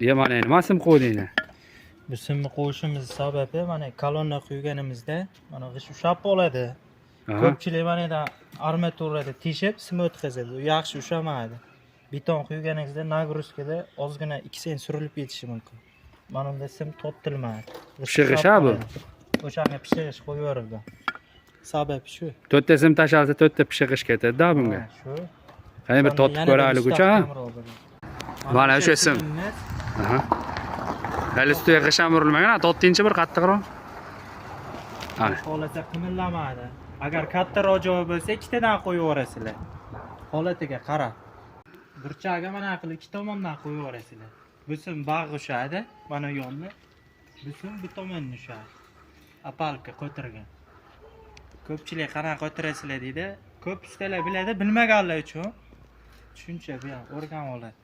Ya mana nima sim qo'yding? Bu simni qo'yishimiz sababi, mana kolonna quyganimizda mana g'isht ushlab qoladi. Ko'pchilik mana yerda armaturada teshib sim o'tkazadi. U yaxshi ushlamaydi. Beton quyganingizda нагрузка da ozgina 2 sent surilib ketishi mumkin. Mana unda sim tortilmaydi. G'isht Pishig'ish ushlab ha bu? qoladi. O'shanga pishig'ish qo'yib yuborilgan. Sababi shu. To'rtta sim tashalsa, to'rtta pishig'ish ketadi-da bunga. Ha, shu. Qani, bir tortib Yanada ko'raylik ucha. mustahkamroq bo'ladi. Mana o'sha sim. Simimiz. Aha. Hali ustiga g'ish ham urilmagan, ha, tortingchi bir qattiqroq. Ana. Xohlasa qimillamaydi. Agar kattaroq joy bo'lsa, ikkitadan qo'yib yuborasizlar. Holatiga qarab. Burchagiga mana qilib ikki tomondan qo'yib yuborasizlar. Bu sim bag' ushadi, mana yonni. Bu sim bu tomonni ushadi. Опалубка qo'tirgan. Ko'pchilik qanaqa qo'tirasizlar deydi. Ko'p ustalar biladi, bilmaganlar uchun tushuncha bu ham o'rganib oladi.